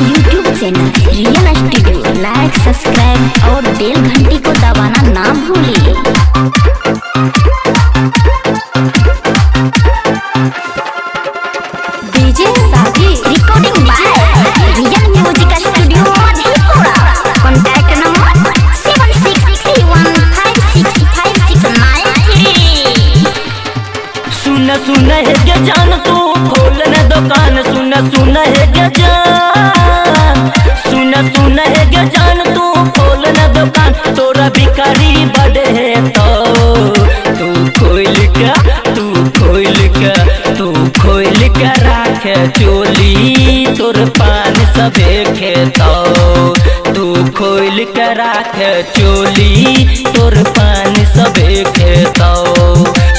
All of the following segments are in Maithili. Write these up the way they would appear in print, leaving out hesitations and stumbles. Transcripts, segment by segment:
YouTube channel real studio like subscribe और बेल घंटी को दबाना ना भूलिए। DJ Saji recording by real music studio Madhepura. Contact number 7631565693। सुन सुन हे गे जान तू खोल न दुकान। सुन सुन हे गे जान, सुन सुन हे गे जान तू खोल न दुकान। तोरा भिखारी बड़े है तो तू खोल के, तू खोल के, तू खोल के राखे चोली तोर पान सबे खेतो। तू खोल के राखे चोली तोर पान सबे खेतो।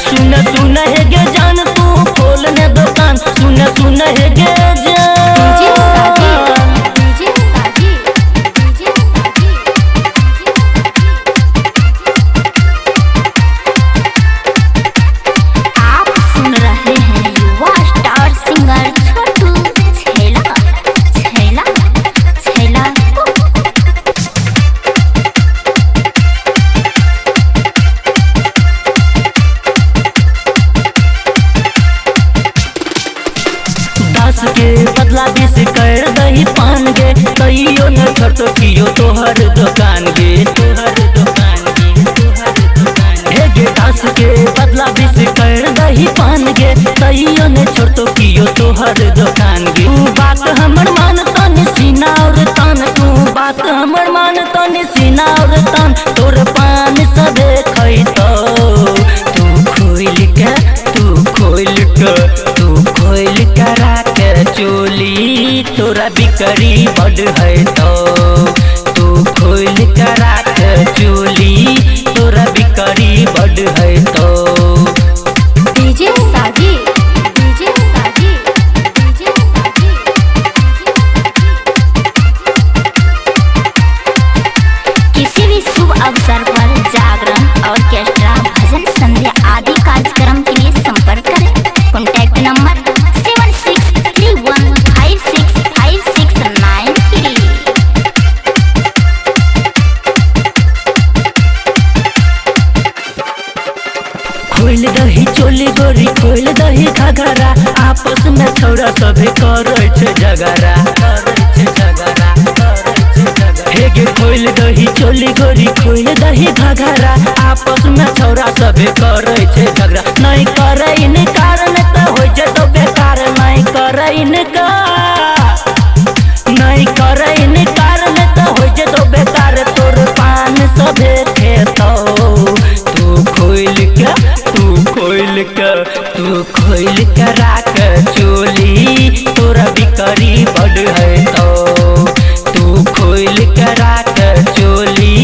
सुन सुन हे गे जान तू खोल न दुकान। सुन सुन हे गे जान। DJ Saji DJ Saji DJ Saji. आप सुन रहे हैं युवा स्टार सिंगर छोटू छैला छैला छैला। दस के बदला 20 कर दही पान गे, तैयो न छोड़तो कियो तोहर दुकान गे, तोहर दुकान गे, तोहर दुकान हे गे। 10 के बदला 20 कर दही पान गे, तैयो न छोड़तो कियो तोहर दुकान गे। तू बात हमर मान तन सीना और तान, तू बात हमर मान तन सीना और तान। तोर पान सबे खैतो। तू खोल के, तू खोल के, तू खोल के राख चोली तोरा बिकरी बड़ है तो। तू खोल के राख चोली तोरा बिकरी बड़ है तो। DJ Saji DJ Saji DJ Saji. किसी भी शुभ अवसर पर जागरण, ऑर्केस्ट्रा, भजन संध्या आदि कार्यक्रम के लिए संपर्क करें। Contact number 7631565693। खोल दही चोली गोरी खोल दही घघरा, आपस में छौड़ा सभे करै छै झगड़ा, करै छै झगड़ा, करै छै झगड़ा। हे गे खोल दही चोली गोरी खोल दही घघरा, आपस में छौड़ा सभे करै छै झगड़ा। नहीं करै इनकार नहीं त होइ जेतौ बेकार, नहीं करै इनकार, नहीं करै इनकार नहीं त होइ जेतौ बेकार। तोर पान सभे खेतौ। तू खोल के, तू खोल के, तू खोल के राख चोली तोरा बिकरी बड़ है तो। तू खोल के राख चोली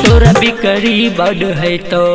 तोरा बिकरी बड़ है तो।